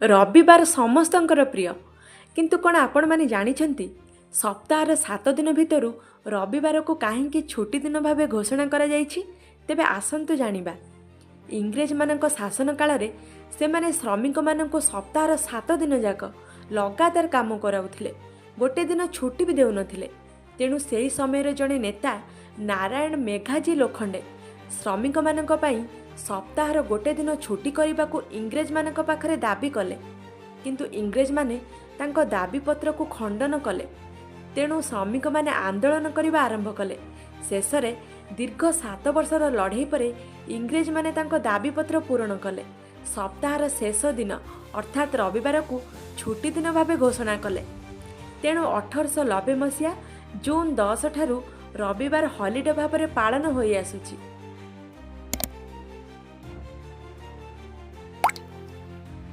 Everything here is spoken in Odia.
ରବିବାର ସମସ୍ତଙ୍କର ପ୍ରିୟ, କିନ୍ତୁ କ'ଣ ଆପଣମାନେ ଜାଣିଛନ୍ତି ସପ୍ତାହର 7 ଦିନ ଭିତରୁ ରବିବାରକୁ କାହିଁକି ଛୁଟି ଦିନ ଭାବେ ଘୋଷଣା କରାଯାଇଛି? ତେବେ ଆସନ୍ତୁ ଜାଣିବା। ଇଂରେଜମାନଙ୍କ ଶାସନ କାଳରେ ସେମାନେ ଶ୍ରମିକମାନଙ୍କୁ ସପ୍ତାହର 7 ଦିନ ଯାକ ଲଗାତାର କାମ କରାଉଥିଲେ, ଗୋଟେ ଦିନ ଛୁଟି ବି ଦେଉନଥିଲେ। ତେଣୁ ସେହି ସମୟରେ ଜଣେ ନେତା ନାରାୟଣ ମେଘାଜୀ ଲୋଖଣ୍ଡେ ଶ୍ରମିକମାନଙ୍କ ପାଇଁ ସପ୍ତାହର ଗୋଟେ ଦିନ ଛୁଟି କରିବାକୁ ଇଂରେଜମାନଙ୍କ ପାଖରେ ଦାବି କଲେ। କିନ୍ତୁ ଇଂରେଜମାନେ ତାଙ୍କ ଦାବିପତ୍ରକୁ ଖଣ୍ଡନ କଲେ। ତେଣୁ ଶ୍ରମିକମାନେ ଆନ୍ଦୋଳନ କରିବା ଆରମ୍ଭ କଲେ। ଶେଷରେ ଦୀର୍ଘ 7 ବର୍ଷର ଲଢ଼େଇ ପରେ ଇଂରେଜମାନେ ତାଙ୍କ ଦାବିପତ୍ର ପୂରଣ କଲେ। ସପ୍ତାହର ଶେଷ ଦିନ ଅର୍ଥାତ୍ ରବିବାରକୁ ଛୁଟି ଦିନ ଭାବେ ଘୋଷଣା କଲେ। ତେଣୁ 1890 ମସିହା ଜୁନ୍ 10 ଠାରୁ ରବିବାର ହଲିଡେ ଭାବରେ ପାଳନ ହୋଇଆସୁଛି।